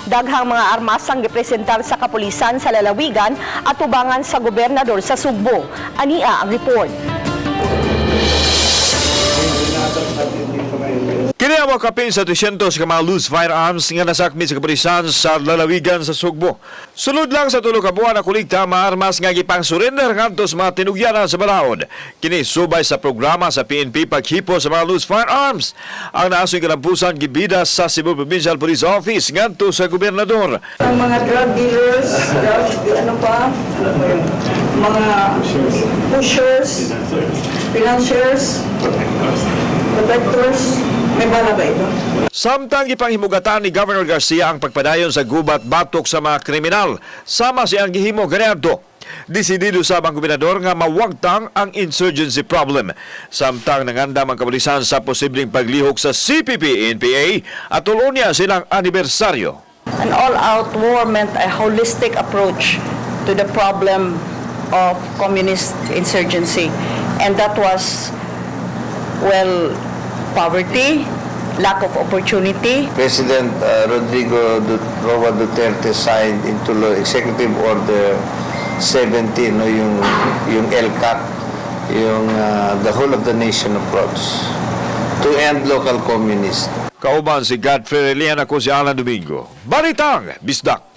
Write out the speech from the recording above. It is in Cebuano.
Daghang mga armas ang gipresentar sa kapulisan sa lalawigan at tubangan sa gobernador sa Sugbo. Ania ang report. Kini ang kapin sa 200 ka mga loose firearms nga nasakmit sa kapulisan sa lalawigan sa Sugbo. Sulod lang sa 3 ka buwan na kolekta mga armas nga gipang surrender ngadto sa mga tinugyanan sa balaod. Kini subay sa programa sa PNP paghipo sa mga loose firearms. Ang naasoy kalampusan gibida sa Cebu Provincial Police Office ngadto sa gobernador. Ang mga drug dealers, drug, ano pa, ano pa yun? Mga pushers, financiers, protectors, may bala ba ito? Samtang gipanghimugatan ni Governor Garcia ang pagpadayon sa gubat batok sa mga kriminal, sama siyang gihimo kaniadto. Desidido sa ang gobernador nga mawagtang ang insurgency problem. Samtang nangandam ang kapulisan sa posibleng paglihok sa CPP-NPA at tuloy niya silang anibersaryo. An all-out war meant a holistic approach to the problem of communist insurgency. And that was, well, poverty, lack of opportunity, President Rodrigo Roa Duterte signed into law Executive Order 17, no, yung ELCAC, yung the whole of the nation approach to end local communist. Kauban si Godfrey Relian, ako si Alan Domingo. Balitang Bisdak.